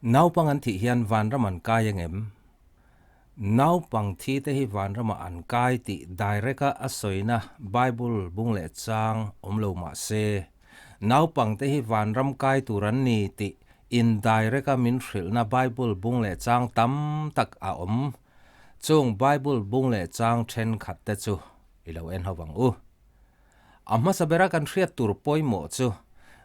Naupang an thih hian vanram an kai angem? Naupang thi te hi vanramah an kai tih direct-a a sawina Bible bung leh chang awm lo mah se, naupang te hi vanram kai tur an ni tih indirect-a min hrilhna Bible bung leh chang tam tak a awm. Chung Bible bung leh chang thenkhat te chu i lo en ho vang u. A hmasa bera kan hriat tur pawimawh chu,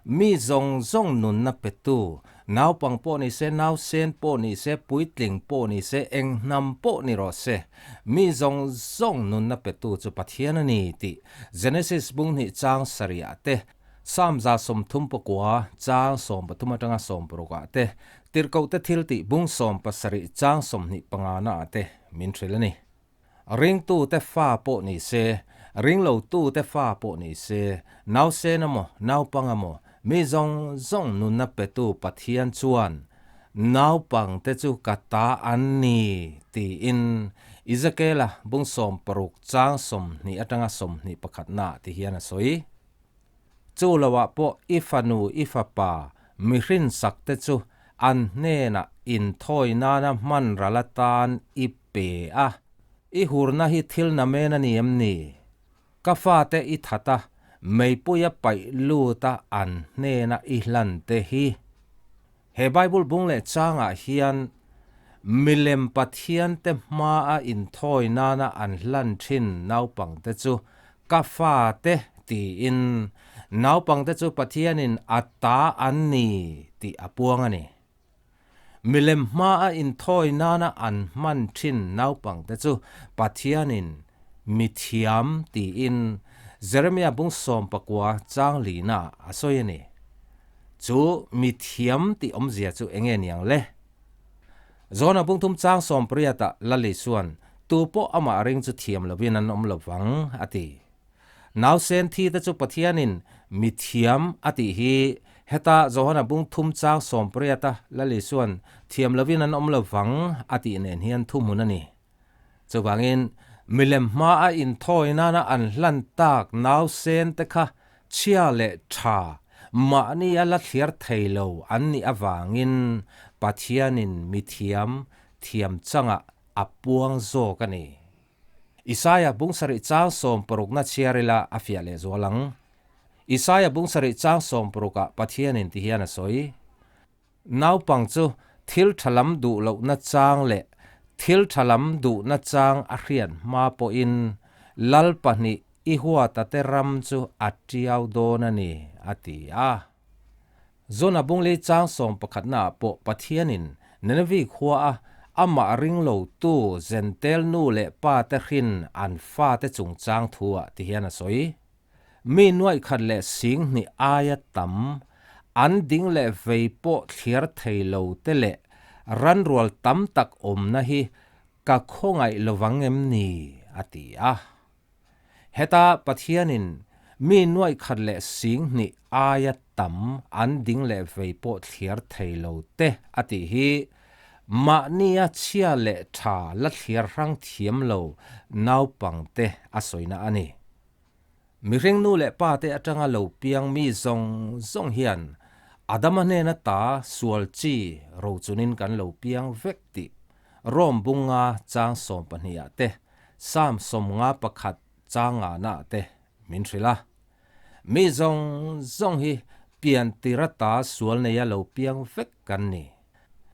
mi zawng zawng nunna petu, naupang pawh ni se, nausen pawh ni se, puitling pawh ni se, eng hnam pawh ni rawh se, mi zawng zawng nunna petu chu Pathian a ni tih Genesis bung hnih chang sarihah te, Psalm 39 chang 13 atanga 16 ah te, Tirhkohte thiltih bung 17 chang 25 naah te min hrilh a ni. Ringtute fa pawh ni se, ringlotute fa pawh ni se, nausen emaw, naupang emaw, mi zawng zawng nunna petu Pathian chuan naupangte chu ka ta an ni tiin Ezekiela bung 60 chang 20 atanga 21 naah ti hian a sawi. Chu loah pawh i fanu i fapa mihrinsakte chu an hnenah inthawi nana hman ral atan i pe a. I hurna hi thil namen a ni em ni? Ka fate i that a, meipuia paih lut a an hnena i hlan te hi. He Bible bung leh changah hian milem Pathiante hmaa inthawi nana an hlan thin naupangte chu ka fate tiin naupangte chu Pathianin a ta an ni tih a puang a ni. Milem hmaa inthawi nana an hman thin naupangte chu Pathianin mithiam tiin Jeremia bung 19 chang lina a sawi a ni. Chu mi thiam tih awmzia chu eng nge niang le? Zona bungthum chang 80 ah Lali chuan tu pawh amah ring chu thiam lovin an awm lo vang a ti. Nausen thi te chu Pathianin mi thiam a tih hi heta Johana bungthum chang 80 a Lali chuan thiam lovin an awm lo vang a tih nen hian thuhmun a ni. Chuvangin, milem hmaa inthawi nana an hlan tak nausen te kha chhia leh tha mahni a la thliar thei lo an nih avangin Pathianin mithiam thiam changah a puang zawk a ni. Isaia bung sarih chang 60 na chhiar ila a fiah leh zual ang. Isaia bung sarih chang 60 ah Pathianin ti hian a sawi. Naupang chu thil tha lam duh lohna chang leh thil tha lam duhna chang a hriat hma pawhin lal pahnih i huata te ram chu a tiau dawn a ni, a ti a. Zona bungli chang 11 naah pawh Pathianin Nineveh khua a amah ring lotu Zentel nu leh pa te hrin an fate chungchang thuah ti hian a sawi. Mi nuaih khat leh 2000 aia tam an ding leh vei pawh thliar thei lo te leh ranrual tam tak awmna hi ka khawngaih lovang em ni? a ti a. Heta Pathianin mi nuaih khat leh 2000 aia tam an ding leh vei pawh thliar thei lo te a tih hi mahnia chhia leh tha la thliar hrang thiam lo naupangte a sawina a ni. Mihring nu leh pa te atanga lo piang mi zawng zawng hian Adama hnena ta sual chi rochunin kan lo piang vek tih Rom bunga chang 12 ah te, Psalm 51 chang nga naah te min hrilh a. Mi zawng zawng hi pian tir ata sual neia lo piang vek kan ni.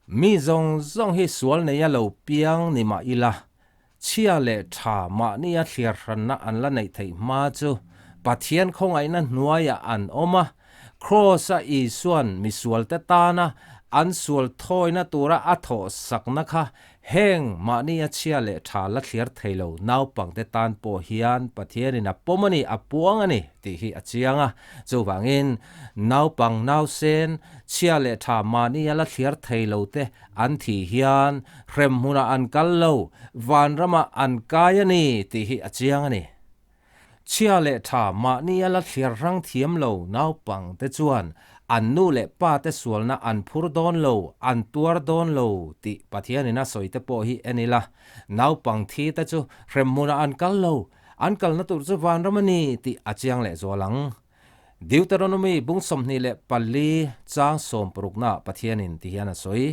Mi zawng zawng hi sual neia lo piang ni mah ila Chhia leh tha mahnia thliar hranna an la neih theih hma chu Pathian khawngaihna hnuaiah an awm a, Kraws-a Isua'n misualte tana an sual thawina tura a thawh sakna kha heng mahnia chhia leh tha la thliar thei lo naupangte tan pawh hian Pathianin a pawm a ni, a puang a ni tih hi a chiang a. Chuvangin, naupang nausen chhia leh tha mahnia la thliar thei lote An thih hian hrem hmunah an kal lo, vanramah an kai a ni tih hi a chiang a ni. Chhia leh tha mahni a la thliar hrang thiam lo naupangte chuan an nu leh pa te sualna an phur dawn lo, an tuar dawn lo tih Pathianin a sawi te pawh hi en ila, naupang thi te chu hrem hmunah an kal lo, an kalna tur chu vanram a ni tih a chiang leh zual ang. Deuteronomy bung 24 chang 60 naah Pathianin ti hian a sawi.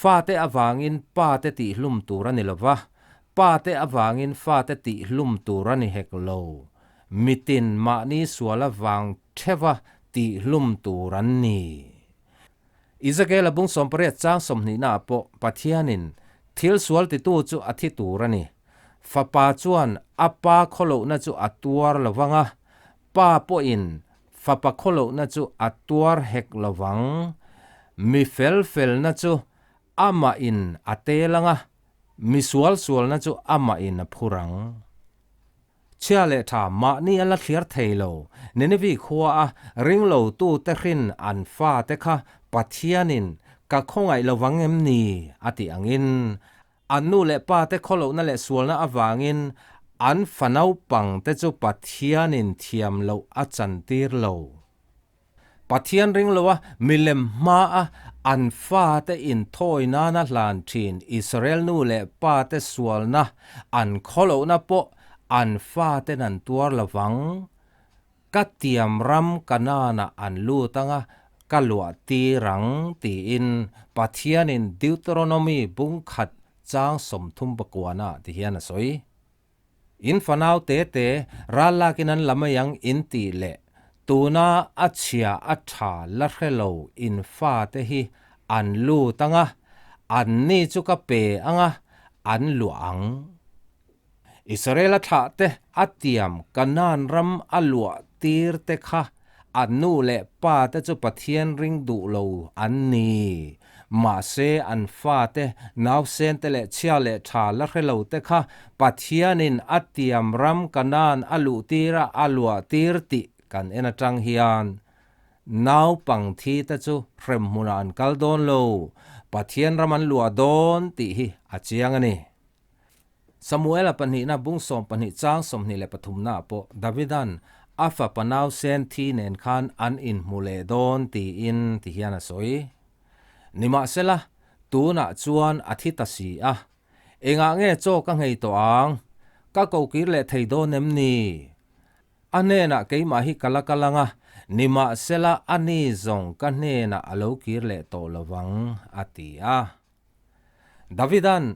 Fate avangin pate tihhlum tur a ni lo va, pate avangin fate tihhlum tur a ni hek lo. Mitin mahni sual avang theuha tihhlum tur an ni. Ezekiel-a bung 80 chang 20 ah pawh Pathianin thil sual titu chu a thi tur a ni. Fapa chuan a pa khawlohna chu a tuar lo vang a, pa pawhin fapa khawlohna chu a tuar hek lo vang. Mi fel felna chu amahin a tel ang a, mi sual sualna chu amahin a phur ang. Chhia leh tha mahni a la thliar thei lo. Ninevi khua a ring lo tu te hrin an fa te kha Pathianin ka khawngaih lo vang em ni a tih angin an nu leh pa te khawlohna leh sualna avangin an fa naupang te chu Pathianin thiam loh a chantir lo. Pathian ring lo a milem hma a an fate inthawi nana hlan thin Israel nu leh pa te sualna an khawlohna pawh an faten an tuar lo vang. Ka tiam ram Kanaan-ah an lut anga ka luah tir ang tiin Pathianin Deuteronomy bungkhat chang 39 ah ti hian a sawi. In fanau te te ral lakin an la mai ang in tih leh tuna a chhia a tha la hre lo in fa te hi an lut ang a, an ni chu ka pe ang a, an luah ang. Israel-a thlah te a tiam Kanaan ram a luah tir te kha a nu leh pa te chu Pathian ring duh lo an ni. Mahse, an fate, nausente leh chhia leh tha la hre lo te kha Pathianin a tiam ram Kanaan a luhtir a a luahtir tih kan en atang hian naupang thi te chu hremhmunah an kal dawn lo, Pathian ram an luah dawn tih hi a chiang a ni. Samuela pahnihna bung 12 chang 23 naah pawh Davidan a fapa nausen thi nen khan an inhmu leh dawn tiin ti hian a sawi. Nimahsela, tunah chuan a thi ta si a. Engah nge chaw ka nghei tawh ang? Ka kokir leh thei dawn em ni? A hnenah keimah hi ka la kal ang a, nimahsela a ni zawng ka hnenah a lo kir leh tawh lo vang, a ti a. Davida'n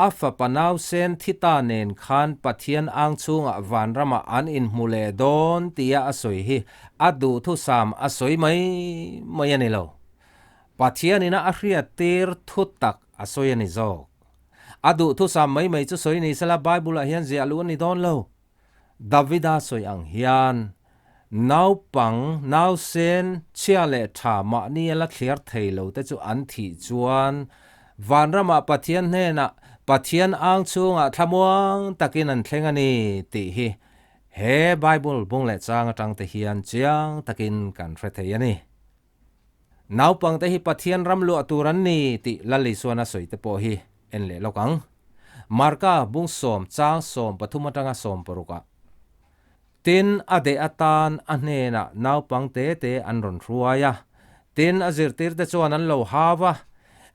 a fapa nausen thi ta nen khan Pathian ang chhungah vanramah an inhmu leh dawn tia a sawi hi a duhthusam a sawi mai mai a ni lo. Pathianina a hriattir thu tak a sawi a ni zawk. A duhthusam mai mai chu sawi ni sela Bible-ah hian ziah luh a ni dawn lo. Davida sawi ang hian, Naupang, nausen, chhia leh tha mahni a la thliar thei lo te chu an thih chuan vanramah Pathian hnenah Pathian ang chhungah thlamuang takin an thleng a ni tih hi he Bible bung leh chang atang te hian chiang takin kan hre thei a ni. Naupangte hi Pathian ram luah tur an ni tih Lal Isuan a sawi te pawh hi en leh lawk ang. Marka bung 10 chang 13 atanga 16 ah. Tin, a deh atan a hnenah naupang te te an rawn hruai a. Tin, a zirtirte chuan an lo hau a.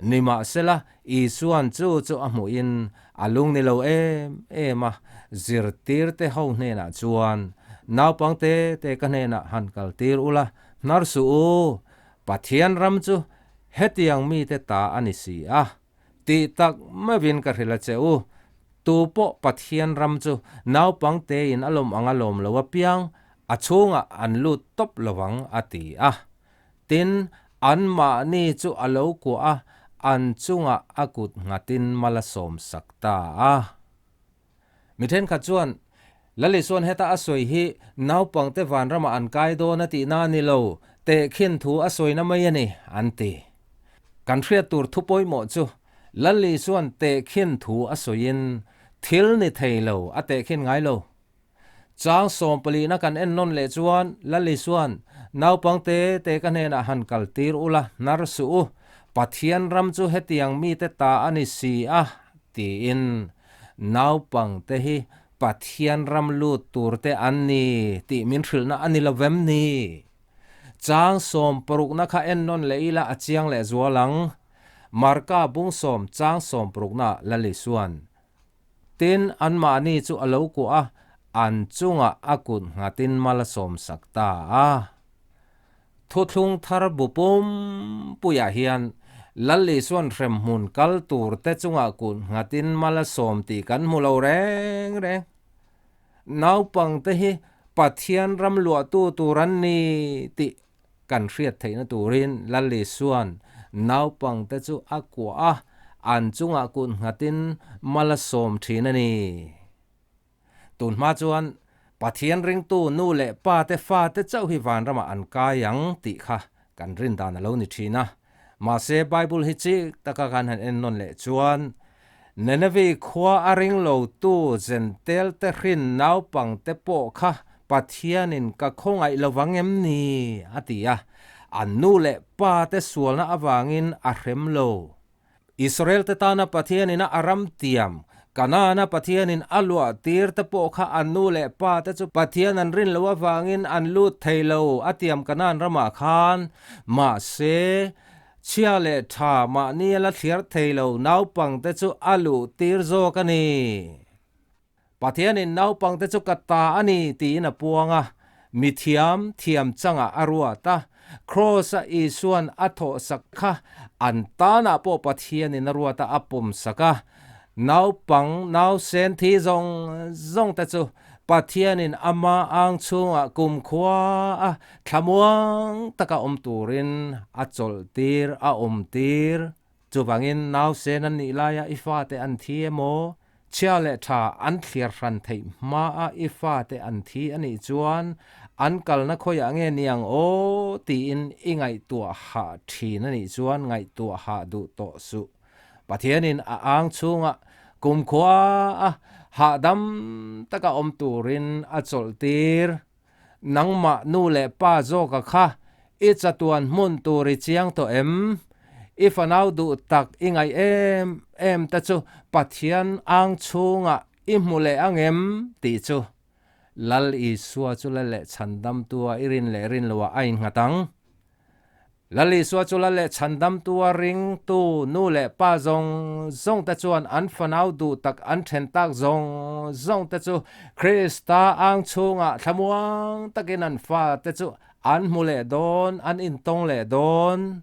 Nimahsela, Isuan chu chu a hmuhin a lung ni lo em em a, zirtirte ho hnenah chuan, Naupang te te ka hnenah han kaltir ula, Hnar suh u, Pathian ram chu hetiang mite ta a ni si a, tih tak meuhin ka hrilh a che u. Tu pawh Pathian ram chu naupang tein a lawm ang a lawm lo apiang, a chhungah an lut tawp lo ang, a ti a. Tin, anmahni chu a lo kuah a, an chungah a kut nghatin mal a sawmsak ta a. Mi thenkhat chuan, Lal Isuan heta a sawi hi naupangte vanramah an kai dawn a tihna a ni lo, tehkhin thu a sawina mai a ni, an ti. Kan hriat tur thu pawimawh chu, Lal Isuan tehkhin thu a sawiin thil ni thei lo a tehkhin ngai lo. Chang 14na kan en nawn leh chuan Lal Isuan, Naupangte te ka hnenah han kal tir ula, hnar suh u, Pathian ram chu hetiang mite ta a ni si a, tiin Naupangte hi Pathian ram lut turte an ni tih min hrilhna a ni lo vem ni? Chang 60na kha en nawn leh ila a chiang leh zual ang. Marka bung 10 chang 60na Lal Isuan, Tin, anmahni chu a lo kuah a, an chungah a kut nghatin mal a sawmsak ta a. Thuthlung thar bu pum puiah hian Lal Isuan hremhmun kal tur te chungah kut nghatin mal a sawm tih kan hmu lo reng reng. Naupangte hi Pathian ram luahtu tur an ni tih kan hriat theihna turin Lal Isuan naupangte chu a kuah a, an chungah kut nghatin mal a sawm thin a ni. Tun hma chuan Pathian ringtu nu leh pa te fate chauh hi vanramah an kai ang tih kha kan rin dan a lo ni thin a. Mahse Bible hi chik taka kan han en nawn leh chuan Nineveh khua a ring lotu Zentel te hrin naupangte pawh kha Pathianin ka khawngaih lovang em ni? a ti a. An nu leh pa te sualna avangin a hrem lo. Israel te tana Pathianin a ram tiam, Kanaana Pathianin a luah tir te pawh kha an nu leh pa te chu Pathian an rin loh avangin an lut thei lo a tiam Kanaan ramah khan. Mahse, chhia leh tha mahni a la thliar thei lo naupang te chu a luh tir zawk a ni. Pathianin naupangte chu ka ta a ni tiin a puang a, mi thiam thiam changah a ruat a, Kraws-a Isuan a thawhsak kha an tanah pawh Pathianin a ruat a, a pawmsak a. Naupang nausen thi zawng zawngte chu Pathianin ama ang chhungah kumkhua a thlamuang taka awm turin a chawlhtir, a awmtir. Chuvangin nausen an nih laia i fate an thi emaw, chhia leh tha an thliar hran theih hmaa i fate an thi a nih chuan an kalna khawiah nge niang aw tiin i ngaihtuah hah thin a nih chuan ngaihtuah hah duh tawh suh. Pathianin a ang chhungah kumkhua a hahdam taka awm turin a chawlh tir. Nangmah nu leh pa zawka kha i chatuan hmun tur i chiang tawh em? I fanau duh tak i ngaih em em te chu Pathian ang chhungah i hmu leh ang em? tih chu Lal Isua chu la leh chhandamtua i rin leh rin loah a innghat ang. Lal Isua chu lal leh chhandamtua ringtu nu leh pa zawng zawng te chuan an fanau duh tak an then tak zawng zawng te chu Krista ang chhungah thlamuang takin an fa te chu an hmu leh dawn, an intawng leh dawn.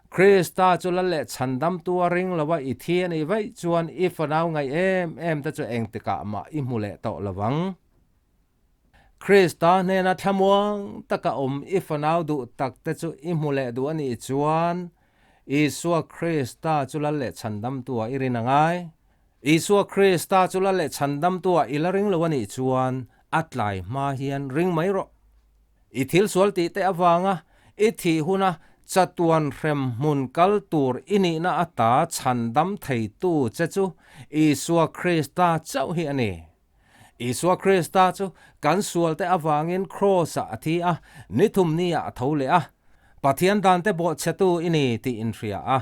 Krista chu lal leh chhandamtua ring lova i thi a nih vaih chuan i fanau ngaih em em te chu engtikah mah i hmu leh tawh lovang. Krista hnena thlamuang taka awm i fanau duh takte chu i hmu leh duh a nih chuan, Isua Krista chu lal leh chhandamtua i rin a ngai. Isua Krista chu lal leh chhandamtua i la ring lo a nih chuan, a tlai hma hian ring mai rawh. I thil sual tih te avanga i thih huna chatuan hrem hmun kal tur i nihna ata chhandam theitu che chu Isua Krista chauh hi a ni. Isua Krista chu kan sualte avangin Kraws-ah a thi a, ni thum ni-ah a tho leh a. Pathian dante bawhchhetu i ni tih inhria a.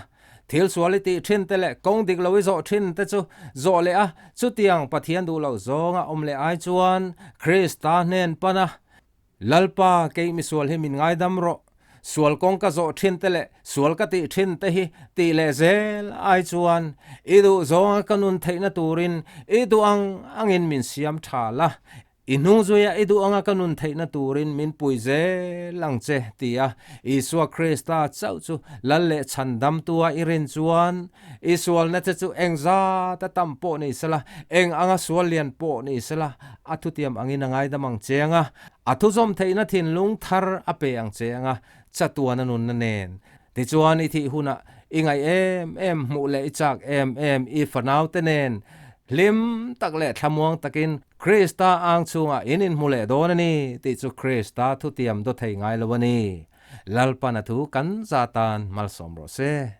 Thil sual i tih thin te leh kawng dik lo i zawh thin te chu zawh leh a, chutiang Pathian duh loh zawnga awm leh ai chuan Krista hnen pan a, Lalpa, kei misual hi min ngaidam rawh. Sual kawng ka zawh thin te leh sual ka tih thin te hi tih leh zel ai chuan i duh zawnga ka nun theihna turin i duh ang angin min siam tha la, i hnung zuia i duh anga ka nun theihna turin min pui zel ang che, ti a Isua Krista chauh chu Lal leh Chhandamtua i rin chuan i sualna che chu eng zat a tam pawh ni sela, eng anga sual lian pawh ni sela, a thutiam angin a ngaidam ang che anga, A thuzawm theihna thinlung thar a pe ang che anga chatuan a nunna nen. Tichuan i thih hunah i ngaih em em hmuh leh i chak em em i fanaute nen hlim tak leh thlamuang takin Krista ang chhungah in inhmu leh dawn a ni tih chu Krista thutiam dawthei ngai lo a ni. Lalpan a thu kan za tan malsawm rawh se.